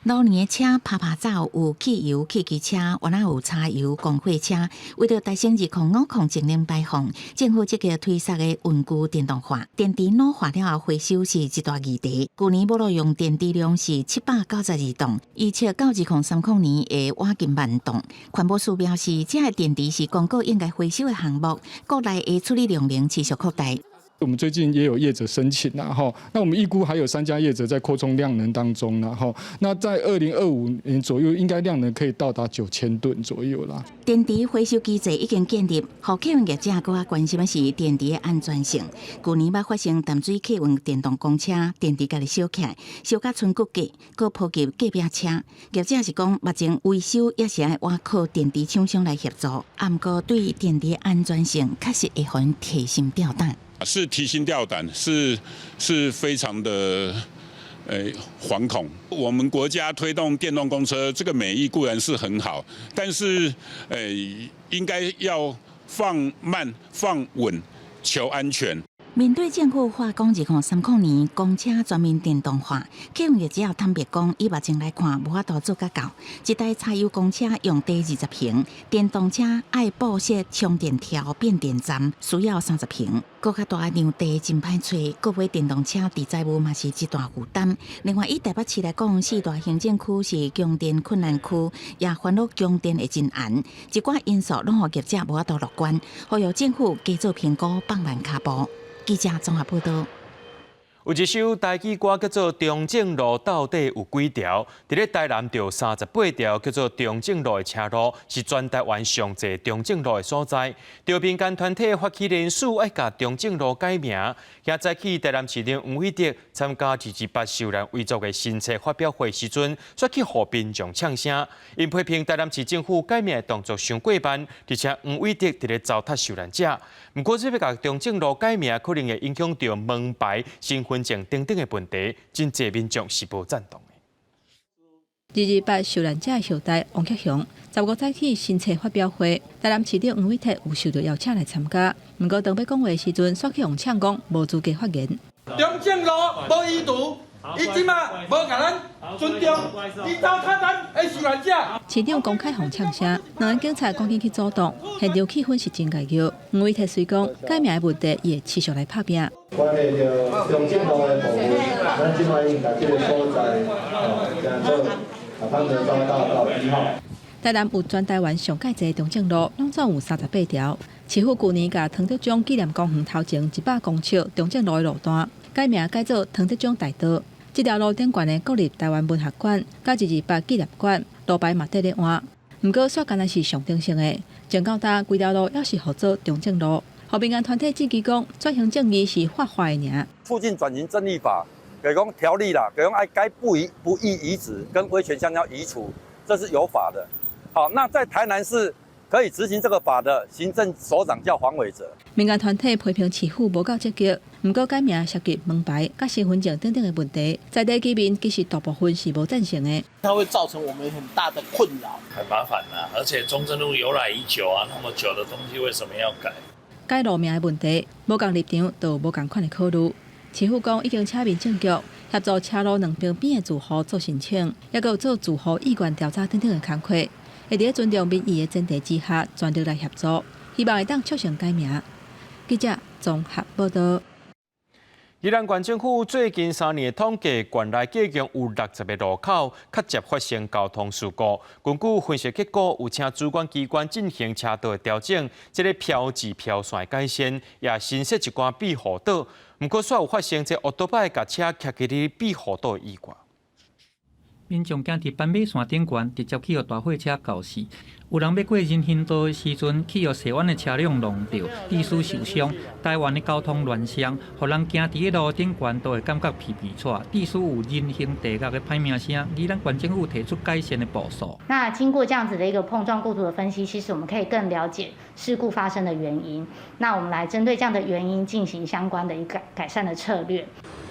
老年的車趴趴走，有汽油汽機車，猶若有柴油公貨車。為著提升2050淨零排放，政府積極推捒的運具電動化，電池老化了後回收是一大議題。舊年無路用電池量是792棟，預測到2030年會倚近萬棟。環保署表示，這个電池是公告應該回收的項目，國內的處理量能持續擴大。我們最近也有業者申請啦，哈，那我們預估還有三家業者在擴充量能當中啦，哈，那在2025年左右，應該量能可以到達9000噸左右啦。電池回收機制已經建立，予客運業者閣較關心的是電池的安全性。舊年捌發生淡水客運電動公車電池家己燒起來，燒甲賰骨架，閣波及隔壁車。業者是講，目前維修也是愛倚靠電池廠商來協助，毋過對電池安全性確實會予人提心吊膽。是提心吊膽，是非常的惶恐。我們國家推動電動公車，這個美意固然是很好，但是應該要放慢、放穩，求安全。面對政府喊講2030年公車全面電動化，客運業者坦白講，以目前來看，無法度做甲到。一台柴油公車用地20坪，電動車愛佈設充電條變電站，需要30坪，閣較大量地真歹揣，閣買電動車佇財務嘛是一大負擔。另外，以台北市來講，四大行政區是供電困難區，也煩惱供電會真難，一寡因素攏予業者無法度樂觀，呼籲政府加做評估，放慢跤步。記者綜合報導。有一首台語歌叫做《中正路到底有幾條》，佇咧台南就有38條叫做中正路的車路，是全台灣上濟中正路的所在。著民間團體發起聯署，愛共中正路改名。今早起台南市長黃偉哲參加228受難遺族的新冊發表會時陣，煞去予民眾嗆聲，𪜶批評台南市政府改名的動作傷過慢，而且黃偉哲佇咧糟蹋受難者。毋過，這欲共中正路改名，可能會影響著門牌、身份證等等的問題，真濟民眾是無贊同的。228受難者後代王克雄，15早起新冊發表會，台南市長黃偉哲有受著邀請來參加，毋過當欲講話時陣，煞去予嗆講無資格發言。中正路無移除，伊這馬無共咱尊重，伊糟蹋咱的受難者。市長公開予嗆聲，兩个警察趕緊去阻擋，現場氣氛是真𠢕熱。黃偉哲雖講改名的問題，伊會持續來拍拚。關係著中正路的部分，咱這馬已經共這个所在，哦，叫做潘德昭大道1號。台南有全台灣上蓋濟中正路，攏總有38條。市府舊年共湯德章紀念公園頭前100公尺中正路的路段改名改做湯德章大道。這條路頂懸的國立台灣文學館、佮228紀念館路牌嘛綴咧換，毋過煞敢若是象徵性的。直到今規條路猶是號做中正路。予民間團體質疑講，轉型正義是畫畫的爾。促進轉型正義法，給講條例啦，給講愛該不宜不宜移植跟威權項要移除，這是有法的。好，那在台南市可以執行這個法的行政首長叫黃偉哲。民間團體批評市府無夠積極，毋過改名涉及門牌、佮身份證等等的問題，在地居民其實大部分是無贊成的。它會造成我們很大的困擾，很麻煩啦。而且中正路由來已久啊，那麼久的東西為什麼要改？改路名的問題，無仝立場，就有無仝款的考慮。市府講已經請民政局協助車路兩邊邊的住戶做申請，抑閣有做住戶意願調查等等的工課，會佇尊重民意的前提之下，全力來協助，希望會當促成改名。記者綜合報導。宜蘭縣政府最近3年的統計，縣內計共有60個路口較捷發生交通事故。根據分析結果，有請主管機關進行車道的調整，這个標誌標線的改善，也新設一寡庇護島。毋過，煞有發生這烏托邦共車騎佇咧庇護島的意外。民眾行佇斑馬線頂懸，直接去予大貨車攪死。有人欲過人行道的時陣，去予踅彎的車輛撞著，致使受傷。台灣的交通亂象，予人行佇咧路頂懸都會感覺皮皮掣，致使有人行地獄的歹名聲。宜蘭縣政府提出改善的步數。那經過這樣子的一個碰撞過圖的分析，其實我們可以更了解事故發生的原因。那我們來針對這樣的原因進行相關的一個改善的策略。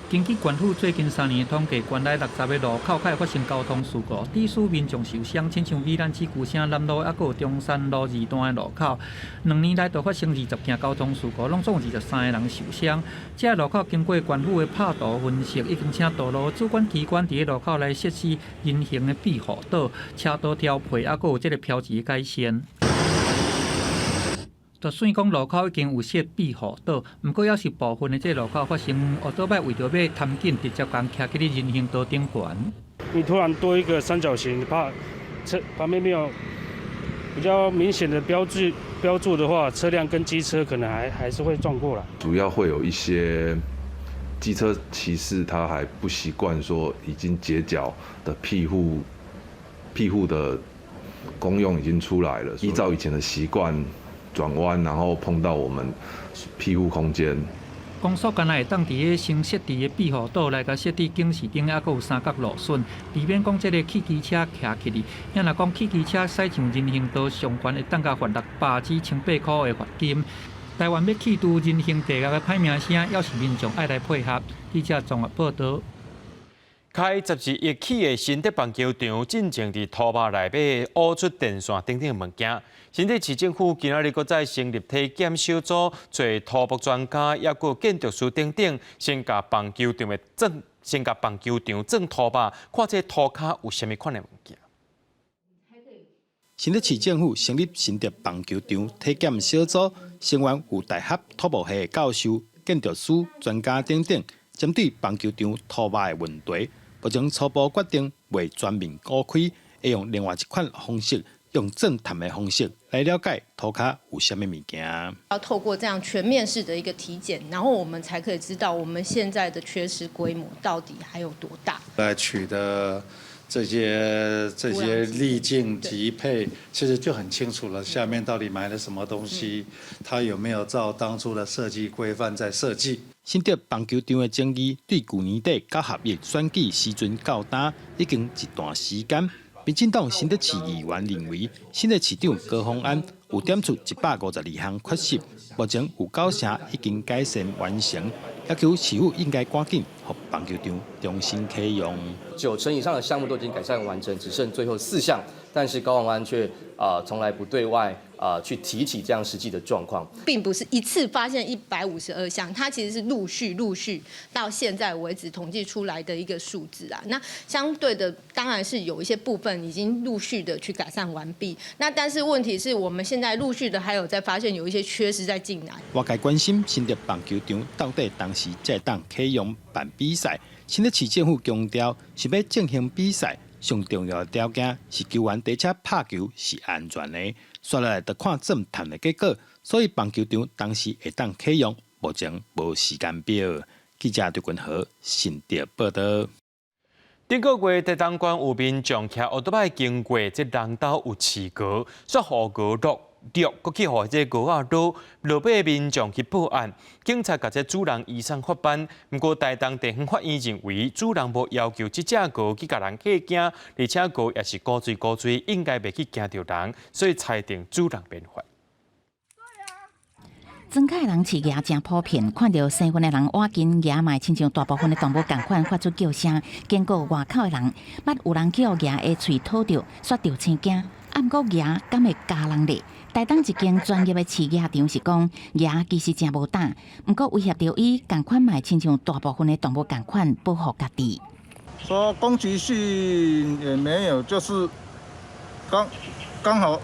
根據縣府最近3年的統計，縣內60個路口較會發生交通事故，致使民眾受傷，親像宜蘭市舊城南路，抑閣有中山路二段的路口，2年內就發生20件交通事故，攏總23個人受傷。這个路口經過縣府的拍圖分析，已經請道路主管機關佇咧路口來設置人行的庇護島、車道調配，抑閣有這个標誌改善。就算講路口已經有設庇護島，毋過猶是部分的這路口發生烏托邦為著欲貪緊，直接共騎去咧人行道頂懸。你突然多一個三角形，怕車旁邊沒有比較明顯的標誌標註的話，車輛跟機車可能還是會撞過來。主要會有一些機車騎士，他還不習慣說已經街角的庇護的功用已經出來了，依照以前的習慣。轉彎，然後碰到我們庇護空間。公所敢若會當佇咧新設置的庇護島來共設置警示燈，抑閣有三角路筍，避免講這个汽機車騎去哩。若若講汽機車駛上人行道上懸，會當共罰600至1800塊的罰金。台灣欲去除人行地獄的歹名聲，猶是民眾愛來配合。記者綜合報導。開12億起的新竹棒球場，進前佇土壆內底挖出電線等等物件。新竹市政府今仔日閣再成立體檢小組，揣土木專家，抑閣建築師等等，先共棒球場的鑽，先共棒球場鑽土壆，看這塗跤有啥物款的物件。新竹市政府成立新竹棒球場體檢小組，成員有大學土木系的教授、建築師、專家等等，針對棒球場塗壆的問題。目前初步決定袂全面挖開，會用另外一款方式，用鑽探的方式來了解塗跤有啥物物件。要透過這樣全面式的一個體檢，然後我們才可以知道我們現在的缺失規模到底還有多大。來取得這些粒徑級配，其實就很清楚了，下面到底埋了什麼東西，它有沒有照當初的設計規範在設計。新竹棒球場的爭議對舊年底九合一選舉時陣到今已經一段時間。民進黨新竹市議員認為，新竹市長高虹安有點出152項缺失，目前有九成已經改善完成，要求市府應該趕緊予棒球場重新啟用。九成以上的項目都已經改善完成，只剩最後四項，但是高虹安卻啊從來不對外啊去提起這樣實際的狀況，並不是一次發現152項，它其實是陸續陸續到現在為止統計出來的一個數字啊。那相對的，當然是有一些部分已經陸續的去改善完畢。那但是問題是我們現在陸續的還有在發現有一些缺失在進來。外界關心新竹棒球場到底當時才會當啟用辦比賽，新竹市政府強調是欲進行比賽，上重要的條件是球員佇遮拍球是安全的。煞落來就看鑽探的結果，所以棒球場當時會當啟用，目前無時間表。記者劉君和新竹報導。頂個月台東縣有民眾騎歐多擺經過，這人兜有飼鵝，煞予鵝落著，閣去予這鵝仔擄，落尾民眾去報案，警察共這主人移送法辦。毋過台東地方法院認為，主人無要求這隻鵝去共人嚇驚，而且鵝也是古錐古錐，應該袂去驚著人，所以裁定主人免罰。莊腳的人飼鵝誠普遍，看著生份的人倚近鵝嘛會親像大部分的動物仝款發出叫聲，警告外口的人。捌有人去予鵝的喙討著，煞著青驚。啊，毋過鵝敢會咬人咧？台東一間專業的飼鵝場是講，鵝其實誠無膽，毋過威脅著伊，仝款嘛會親像大部分的動物仝款保護家己。說攻擊性也沒有，就是剛剛好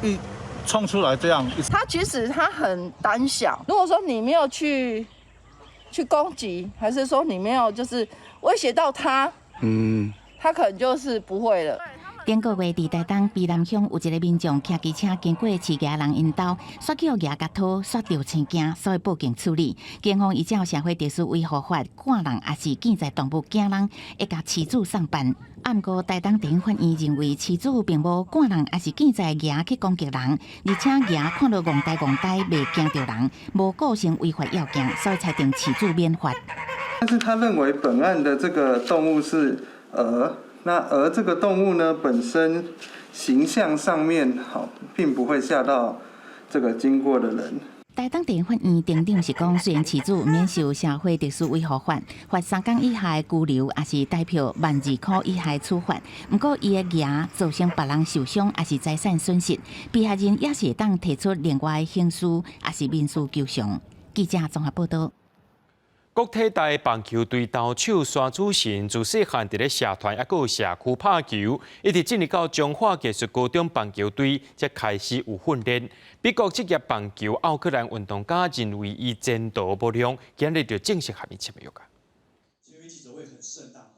一衝出來這樣。它其實它很膽小，如果說你沒有去攻擊，還是說你沒有就是威脅到它，它可能就是不會了。頂個月佇台東卑南鄉有一個民眾騎機車經過飼鵝人𪜶兜，煞去予鵝共討，煞著青驚，所以報警處理。警方依照社會秩序維護法，趕人抑是見在動物驚人，會共飼主送辦。啊，毋過台東地方法院認為飼主並無趕人，抑是見在鵝去攻擊人，而且鵝看著戇呆戇呆，袂驚著人，無構成違法要件，所以裁定飼主免罰。但是他認為本案的這個動物是鵝。那而這個動物呢，本身形象上面好，並不會嚇到這個經過的人。台東地方法院庭長是講，雖然飼主免受社會秩序維護法罰3工以下的拘留，抑是台票12,000塊以下的處罰，毋過伊的鵝造成別人受傷，抑是財產損失，被害人也是會當提出另外的刑事，抑是民事求償。記者綜合報導。國體大棒球隊投手山主神自細漢佇咧社團，抑閣有社區拍球，一直進入到彰化藝術高中棒球隊，才開始有訓練。美國職業棒球奧克蘭運動家認為伊前途無量，今日就正式合伊簽約。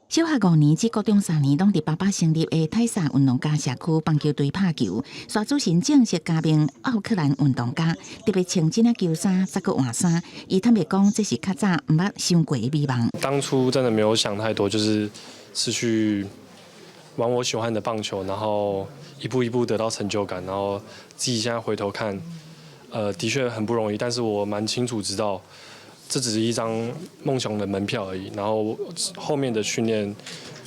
小學5年至國中3年，攏佇爸爸成立的泰薩運動家社區棒球隊拍球。山主神正式加盟奧克蘭運動家，特別穿這領球衫，再閣換衫。伊坦白講，這是較早毋捌想過的美夢。當初真的沒有想太多，就是是去玩我喜歡的棒球，然後一步一步得到成就感，然後自己現在回頭看，的確很不容易，但是我蠻清楚知道，這只是一張夢想的門票而已，然後後面的訓練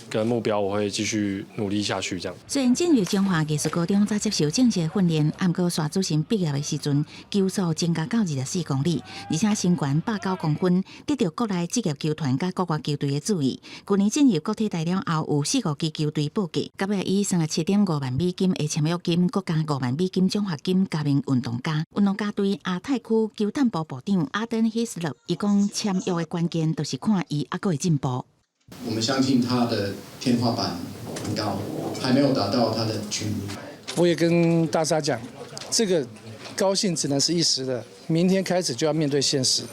跟目標，我會繼續努力下去。這樣。雖然進入彰化藝術高中才接受正式訓練，毋過沙主神畢業的時陣，球速增加到24公里，而且身懸109公分，得著國內職業球團佮國外球隊的注意。去年進入國體大了後，有四五支球隊報價，到尾以37.5萬美金的簽約金，閣加5萬美金獎學金加盟運動家。運動家隊亞太區球探部部長阿登希斯勒，伊講簽約的關鍵就是看伊猶閣會進步。我們相信他的天花板很高，還沒有達到他的全力。我也跟大家講，這個高興只能是一時的，明天開始就要面對現實，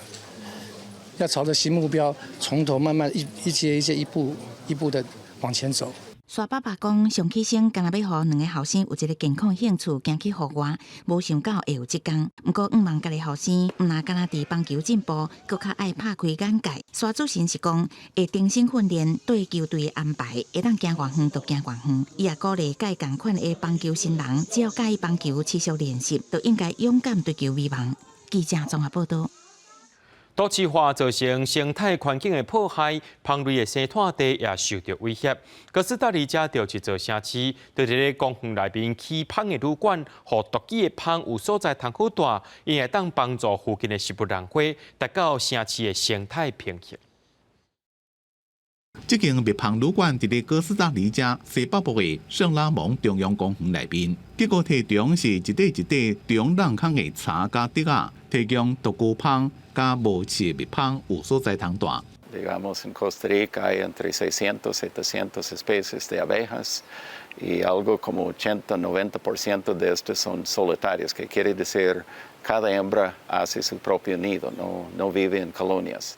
要朝着新目標，從頭慢慢一一階一階、一步一步的往前走。沙爸爸講，上起先干焦欲予兩个後生有一个健康興趣，行去戶外，無想到會有這工。毋過，向望家己後生，毋若干焦佇棒球進步，閣較愛拍開眼界。沙主神是講，會重新訓練對球隊的安排，會當行偌遠就行偌遠。伊也鼓勵佮伊仝款的棒球新人，只要佮意棒球，持續練習，就應該勇敢追求美夢。記者綜合報導。都市化造成生態環境的破壞，蜂類的生態地也受著威脅。哥斯達黎加就一座城市，佇咧公園內面起蜂的旅館，予獨居的蜂有所在通好蹛，𪜶會當幫助附近的植物人花，達到城市的生態平衡。這間蜜蜂旅館佇咧哥斯達黎加西北部的聖拉蒙中央公園內面，結果提供是一塊一塊中閬空的柴佮竹仔，提供獨居蜂佮無翅蜜蜂有所在通蹛。 Digamos, en Costa Rica hay entre 600, 700 especies de abejas y algo como 80, 90% de estas son solitarias, que quiere decir cada hembra hace su propio nido, no, no vive en colonias.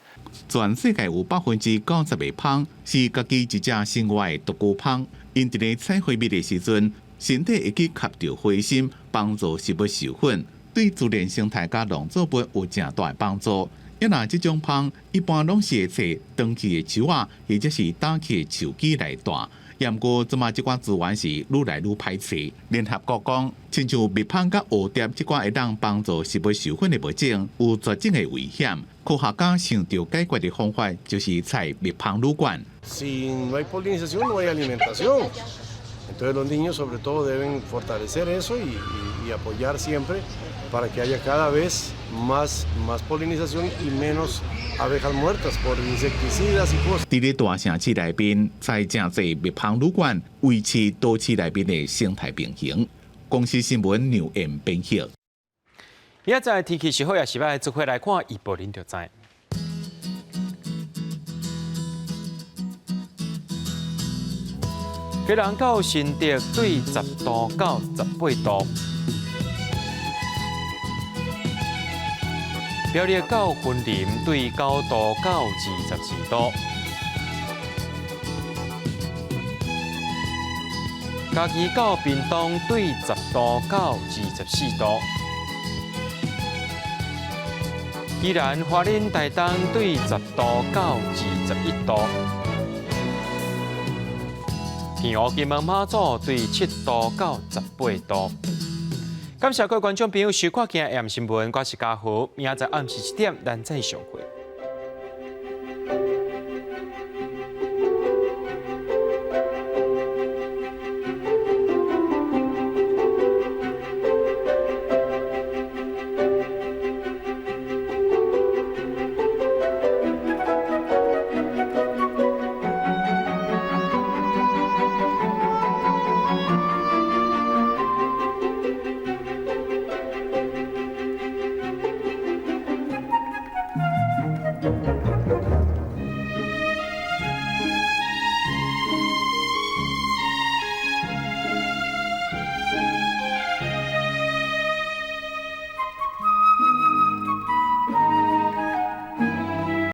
全世界有90%的蜂是家己一隻生活的獨居蜂，𪜶佇咧採花蜜的時陣，身體會去吸著花心，幫助植物授粉，對自然生態佮農作物有誠大的幫助。啊若這種蜂一般攏是會揣斷去的樹仔，或者是倒去的樹枝來蹛。毋過，這馬這寡資源是愈來愈歹揣。聯合國講，親像蜜蜂佮蝴蝶這寡會當幫助植物授粉的物種，有絕種的危險。科學家想著解決的方法，就是採蜜蜂旅館。 Si no hay polinización, no hay alimentación. Entonces los niños sobre todo deben fortalecer eso y, y, y apoyar siempre para que haya cada vez más, más polinización y menos abejas muertas por insecticidas y cosas。佇咧大城市內面，採誠濟蜜蜂旅館，維持都市內面的生態平衡。公視新聞梁燕編譯。明仔載天氣是好抑是䆀，做伙來看預報，恁就知。基隆到新竹對10度到18度，苗栗到雲林對9度到22度，嘉義到屏東對10度到24度，宜蘭花蓮台東對10度到21度。澎湖金門馬祖對7度到18度。感謝各位觀眾朋友收看今日 AM 新聞，我是嘉豪，明仔載暗時7點，咱再相會。